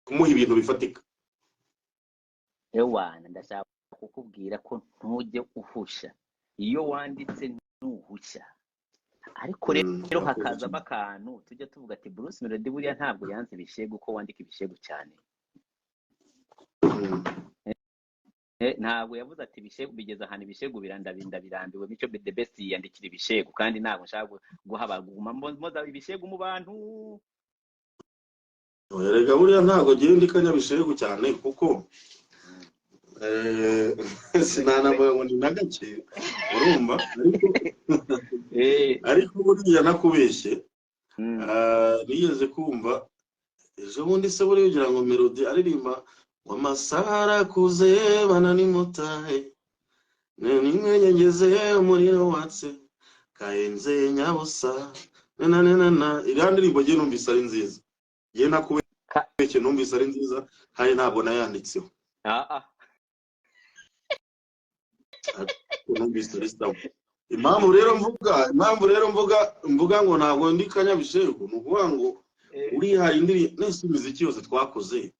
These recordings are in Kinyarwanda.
Kumuha ibintu bifatika. Ewana, ndashaka kukubwira ko ntujye uhusha. Iyo wanditse ntuhusha, ariko rero Urakoze hakazamo cyane. akantu tujya tuvuga ati Bruce Melody buriya ntabwo yanze ibishegu, ko wandika ibishegu cyane. Ntabwo yavuze ati ibishegu bigeze ahantu, ibishegu birandabinda, birambiwe. Mico The Best yiyandikira ibishegu, kandi ntabwo nshaka guha kuguma mpoza ibishegu mu bantu. Erega buriya ntabwo ngiye ndi kanyabishegu cyane, kuko sinanavuga ngo ni na gake, urumva, ariko ariko buriya nakubeshye. Nigeze kumva ejo bundi se buriya ugira ngo Melody aririmba ngo amasaha arakuze, bana nimutahe, nimwenyegeze umuriro watse kayenze nyabusa na na na na. Iriya ndirimbo ngiye numvise ari nziza, ngiye nakubeshye, numvise ari nziza kandi ntabwo nayanditseho. Ariko numvise ari sawa. Impamvu rero mvuga ngo ntabwo ndi kanyabishegu, ni ukuvuga ngo uriya hari indirimbo nese imiziki yose twakoze,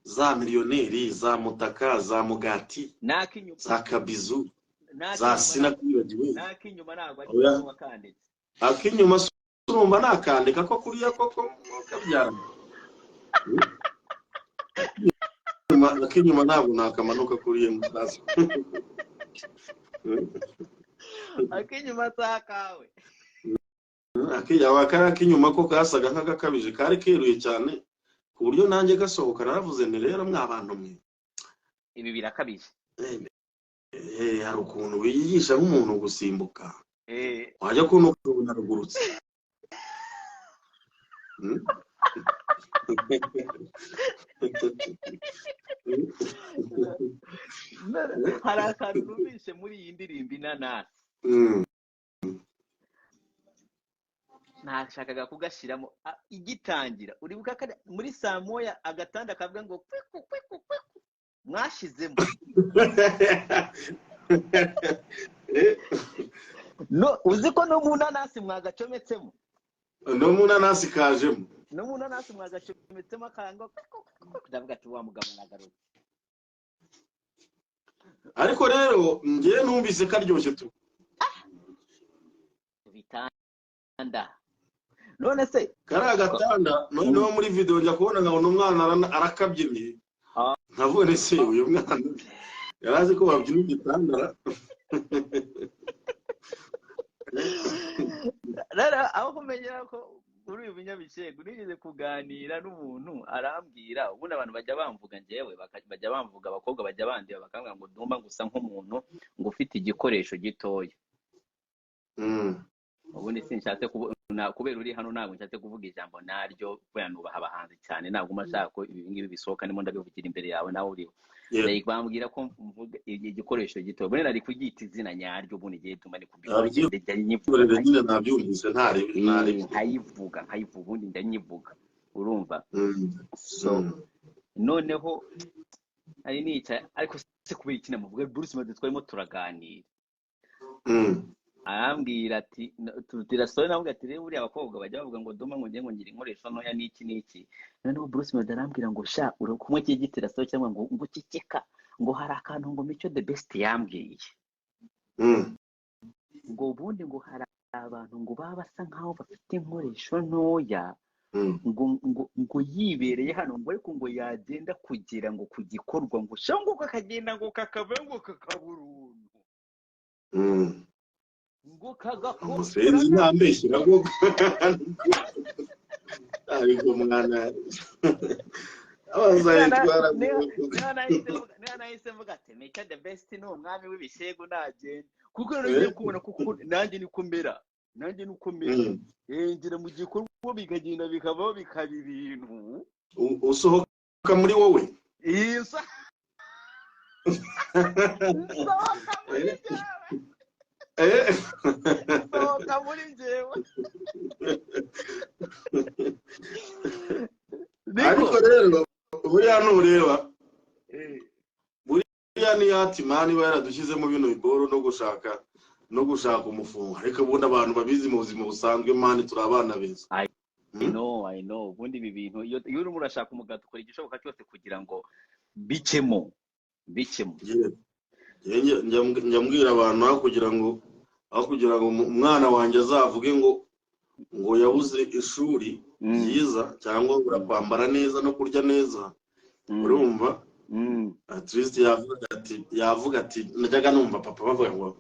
za miliyoneri, za mutaka, za mugati, n'ak'inyuma, za kabizu, za n'ak'inyuma. Sinakwibagiwe. N'ak'inyuma ntabwo ari Oya. wowe wakanditse. Ak'inyuma se urumva nakandika ko kuriya koko kabyara? Ak'inyuma ntabwo nakamanuka kuriya musaza. Ak'inyuma si akawe. Ak'inyuma, kariya ak'inyuma ko kasaga nk'agakabije, kari keruye cyane ku buryo nanjye gasohoka naravuze nti: "Rero mwa bantu mwe, ibi birakabije." Hari ukuntu biyigisha nk'umuntu gusimbuka, wajya kubona ukabona arugurutse. Hari akantu numvise muri iyi ndirimbo Inanasi. Nashakaga kugashyiramo. Igitangira, uribuka ko muri saa moya agatanda kavuga ngo kwiku kwiku kwiku mwashyizemo? No uzi ko no mu nanasi mwagacometsemo? No mu nanasi kajemo. No mu nanasi mwagacometsemo akango kwiku kwiku kwiku. Ndavuga ati: "Wa mugabo aragarutse." Ariko rero njyewe numvise karyoshye tu. Bitanda none se? Kariya gatanda noneho muri video njya kubona nkabona umwana arakabyinnye. Nkavuga nti: "Se uyu mwana yari azi ko babyina igitanda ra?" Rero aho kumenyera ko uri uyu munyabishegu, nigeze kuganira n'umuntu arambwira, ubundi abantu bajya bamvuga njyewe, bajya bamvuga, abakobwa bajya bandeba bakambwira ngo ndumva gusa nk'umuntu ngo ufite igikoresho gitoya. Ubundi sinshatse kubera uri hano, ntabwo nshatse kuvuga ijambo naryo kubera nubaha abahanzi cyane, ntabwo mba nshaka ko ibi ngibi bisohoka ndimo ndabivugira imbere yawe nawe uriho. Like, bambwira ko mvuga igikoresho gito, ubundi nari kuryita izina nyaryo, ubundi igihe tuma ni kubikora njya nyivuga. Rero nyine nabyumvise, ntari ntari. Nkayivuga, ubundi njya nyivuga, urumva? So noneho nari nicaye, ariko se kubera iki namuvuga Bruce Melody, twarimo turaganira, arambwira ati tutira story, navuga ati: "Rero buriya abakobwa bajya bavuga ngo duma ngo ngiye ngo ngira inkoresho ntoya n'iki n'iki." Noneho Bruce Melody arambwira ngo: "Sha, uri kumwe cy'igitira story cyangwa ngo ceceka, ngo hari akantu ngo Mico The Best yambwiye, ngo ubundi ngo hari abantu ngo baba basa nkaho bafite inkoresho ntoya, ngo yibereye hano, ngo ariko ngo yagenda kugira ngo ku gikorwa, ngo sha, ngo kakagenda, ngo kakavayo, ngo kakaburundu, ngo kagakora." Umusenzi ntambeshyira koko, ariko mwana abazayitwara. Niba nahise mvuga ati Mico The Best ni umwami w'ibishegu, nagenda kuko rero ngiye kubona, kuko nanjye niko mera, nanjye niko mera. Ngera mu gikorwa bikagenda bikavaho bikaba ibintu. Usohoka muri wowe. Iyi nsohoka muri njyewe. Nsohoka muri njyewe. Ariko niko rero buriya nureba, buriya niyo ati man iba yaradushyizemo bino biboro no gushaka umufungo, ariko ubundi abantu babizi mu buzima busanzwe, man, turi abana beza. I Know, I know. Ubundi ibi bintu, iyo urimo urashaka umugati, ukora igishoboka cyose kugira ngo bicemo, bicemo. Njye njya mbwira abantu, aho kugira ngo umwana wanjye azavuge ngo yabuze ishuri ryiza cyangwa urakwambara neza no kurya neza, urumva, at least yavuga ati najyaga numva papa bavuga ngo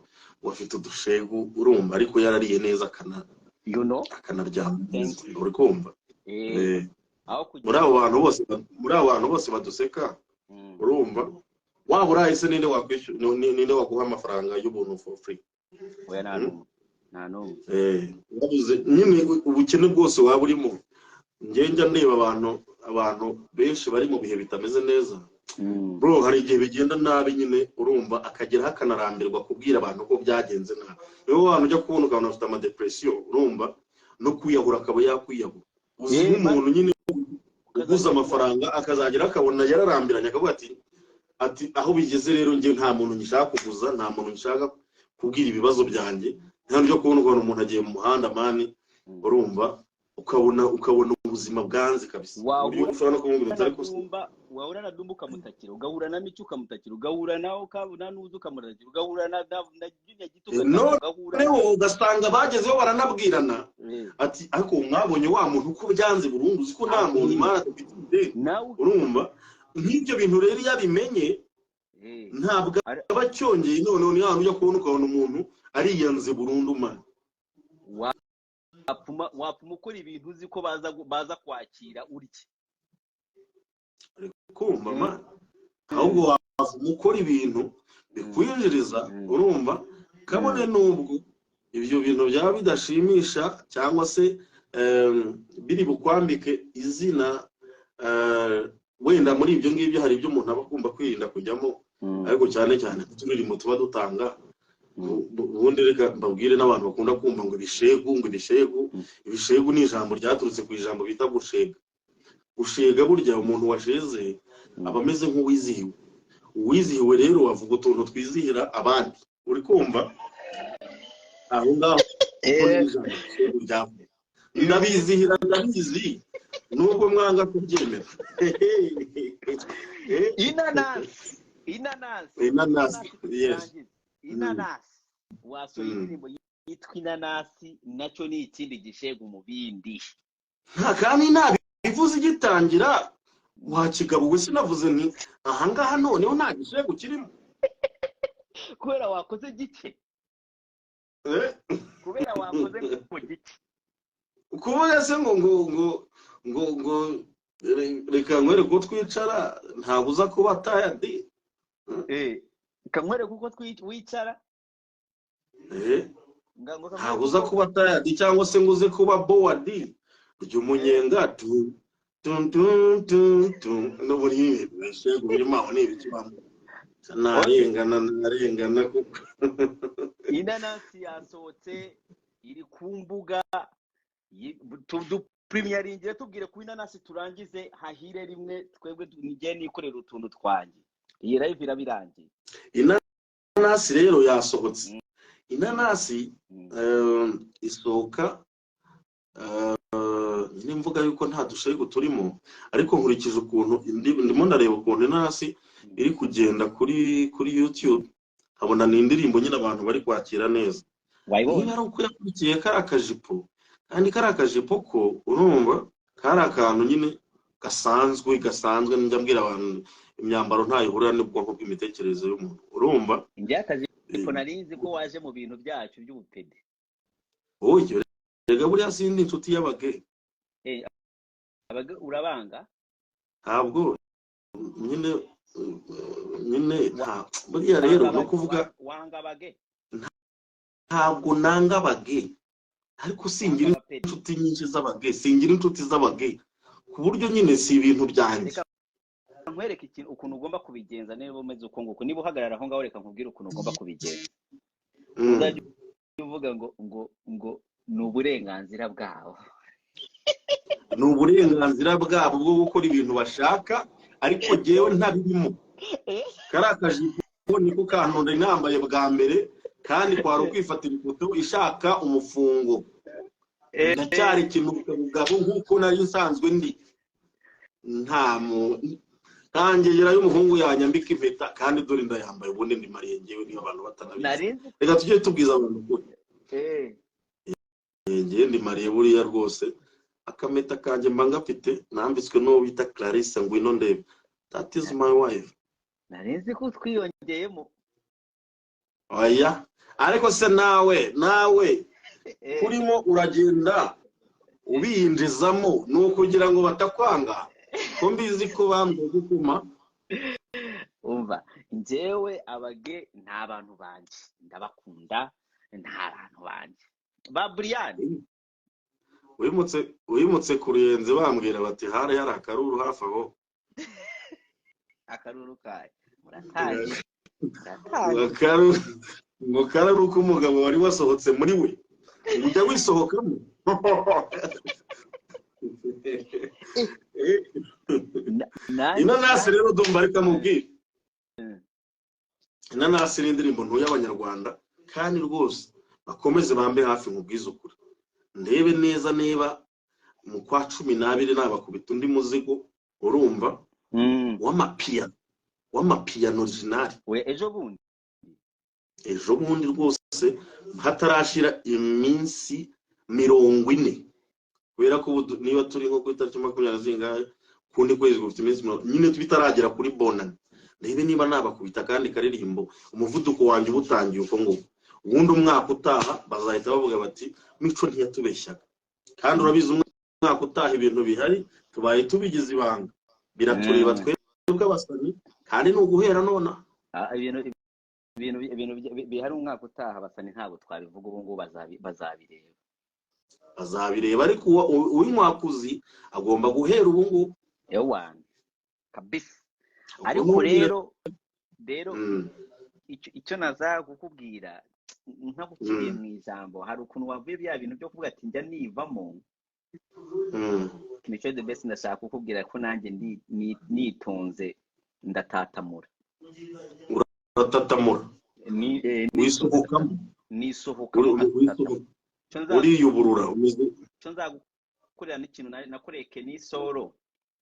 afite udushegu, urumva, ariko yarariye neza akana You know. akanaryama neza. Thank you. Uri kumva? Eh, aho muri kugira abo bantu bose, muri abo bantu bose baduseka, urumva, waba uraye se, ninde wakwishyura, ninde waguha amafaranga y'ubuntu for free? Oya, nta n'umwe, nta n'umwe. Wabuze nyine ubukene bwose waba urimo. Njye njya ndeba abantu benshi bari mu bihe bitameze neza, bro, hari igihe bigenda nabi nyine, urumva, akageraho akanarambirwa kubwira abantu ko byagenze nabi. Niyo bantu ujya kubona ukabona afite amadepression, urumva, no kwiyahura akaba yakwiyahura. Uzi nk'umuntu nyine uguze amafaranga, akazagera akabona yararambiranye, akavuga ati aho bigeze rero, njye nta muntu ngishaka kuguza, nta muntu ngishaka kubwira ibibazo byanjye. Nta byo kubona, ukabona umuntu agiye mu muhanda, man, urumva, ukabona ubuzima bwanze kabisa, uburyo Wahura ushobora no kumubwira uti na ariko se Dumba, wahura na Dumba ukamutakira, ugahura na Mico ukamutakira, ugahura na ukabona n'uza ukamutakira, ugahura na Junior Gito None ugahura na ugasanga bagezeho baranabwirana ati ariko mwabonye wa muntu uko byanze burundu, uzi ko nta muntu imana adafite ideni? Nawe Urumva, nk'ibyo bintu rero iyo abimenye, ntabwo aba acyongeye. Noneho ni hano ujya kubona ukabona umuntu ariyanze burundu, man. Wapfuma ukora ibintu uzi ko baza kwakira urya. Kumva, man, ahubwo wavuma ukora ibintu bikwinjiriza, urumva, kabone n'ubwo ibyo bintu byaba bidashimisha cyangwa se biri bukwambike izina. Wenda muri ibyo ngibyo hari ibyo umuntu aba agomba kwirinda kujyamo, ariko cyane cyane uturirimbo tuba dutanga. Ubundi reka mbabwire n'abantu bakunda kumva ngo ibishegu, ngo ibishegu. Ibishegu ni ijambo ryaturutse ku ijambo bita gushega. Gushega, burya umuntu washeze aba ameze nk'uwizihiwe. Uwizihiwe rero avuga utuntu twizihira abandi, uri kumva? Aho ngaho ni ijambo ibishegu ryavuye. Ndabizihira, ndabizi, nubwo mwanga kubyemera. Inanasi, inanasi. Inanasi, yes. Turangize. Inanasi, wasohoye indirimbo yitwa Inanasi, nacyo ni ikindi gishegu mu bindi. Nta kandi nabivuze igitangira, wakigabo we, sinavuze nti ahangaha noneho nta gishegu kirimo? Kubera wakoze gike. Eh? Kubera wakoze ngo gike. Kuvuga se ngo reka nkwereke uko twicara, ntabwo uza kuba tired. Eh, kankwereke uko wicara. Eh, ngo ntabwo kankwereke uza uko kuba tired cyangwa se ngo uze kuba bored. Rya umunyenga tu tu tu tu tu, n'ubu ibishegu birimo aho ni ibiki bamwe? Narengana, narengana kuko Inanasi yasohotse, iri ku mbuga. Premieringe, tubwire ku inanasi, turangize hahire rimwe. Twebwe nijye nikorera utuntu twanjye, iyi live iraba irangiye. Inanasi rero yasohotse. Inanasi isohoka, nyine mvuga yuko nta dushegu turimo, ariko nkurikije ukuntu ndimo ndareba ukuntu inanasi iri kugenda kuri YouTube, nkabona ni indirimbo nyine abantu bari kwakira neza. Wayibonye? Niba ari uko yakurikiye kariya kajipo, kandi kariya kajipo ko, urumva, kari akantu nyine gasanzwe gasanzwe. Njya mbwira abantu, imyambaro ntayihurira n'ubwonko bw'imitekerereze y'umuntu, urumva? Njye akajipo nari nzi ko waje mu bintu byacu by'ubupede. Oye, rega buriya sindi inshuti y'abage. Eh, abage urabanga? Ntabwo nyine nta buriya rero no kuvuga. Wanga abage? Ntabwo nanga abage, ariko singira Wanga abapede. inshuti nyinshi z'abage, singira inshuti z'abage, ku buryo nyine si ibintu byanjye. Reka nkwereke ikintu, ukuntu ugomba kubigenza niba umeze uko nguko, niba uhagarara aho ngaho. Reka nkubwire ukuntu ugomba kubigenza. Uzajya uvuga ngo ni uburenganzira bwabo. Ni uburenganzira bwabo bwo gukora ibintu bashaka, ariko jyewe ntabirimo. Kariya kajipo niko kantu nari nambaye bwa mbere, kandi kwari ukwifatira ifoto ishaka umufungo. Ndacyari ikinukabugabo nk'uko nari nsanzwe ndi. Nta mu ntangegera y'umuhungu yanyambika impeta, kandi dore ndayambaye. Ubundi ndi marié ngewe, niba abantu batanabizi. Nari nzi. Reka tujye tubwiza abantu ukuri. Ngewe ndi marié buriya rwose. Akameta kanjye mba ngafite, nambitswe n'uwo bita Clarisse. Ngwino ndebe, that is my wife. Nari nzi ko twiyongeyemo. Oya, ariko se nawe urimo uragenda ubiyinjizamo, ni ukugira ngo batakwanga, ko mbizi ko bambwiye gukuma? Umva, njyewe abagay ni abantu banjye, ndabakunda, ni abantu banjye ba Buriyani. Wimutse ku Ruyenzi, bambwira bati hari akaruru hafi aho. Akaruru kayo, muratangiye, muratangiye. Ngo karuru k'umugabo wari wasohotse muri we, ujya wisohokamo. Nanjye Inanasi rero, ndumva reka mubwire, Inanasi ni indirimbo ntuye Abanyarwanda, kandi rwose bakomeze bambe hafi. Nkubwize ukuri, ndebe neza niba mu kwa 12 nabakubita undi muzigo, urumva, w'amapiyano, w'amapiyano original. We, ejo bundi? Ejo bundi rwose, hatarashira iminsi 40, kubera ko ubu niba turi nko ku itariki 20 zingahe, kundi kwezi gufite iminsi 40 nyine, bitaragera kuri bonani, ndebe niba nabakubita kandi karirimbo. Umuvuduko wanjye uba utangiye uko nguko. Ubundi umwaka utaha bazahita bavuga bati Mico ntiyatubeshyaga. Kandi urabizi, umwaka utaha ibintu bihari tubaye tubigize ibanga, biratureba twebwe abasani, kandi ni uguhera nonaha. Ah, ibintu bihari umwaka utaha, basani, ntabwo twabivuga ubu ngubu, bazabireba. Bazabireba, ariko uw'inkwakuzi agomba guhera ubu ngubu. Ewana, kabisa. Ubwo Ariko ntubwire. rero icyo naza kukubwira ntaguciye mu ijambo, hari ukuntu wavuye bya bintu byo kuvuga ati njya nivamo. Mico The Best, ndashaka kukubwira ko nanjye nitonze ndatatamura. Uratatamura? Ni nitonze. Wisohokamo? Nisohokamo, nkatatamura. Icyo Uriyuburura umeze Icyo nzagukorera n'ikintu nakoreye Kenny Solo.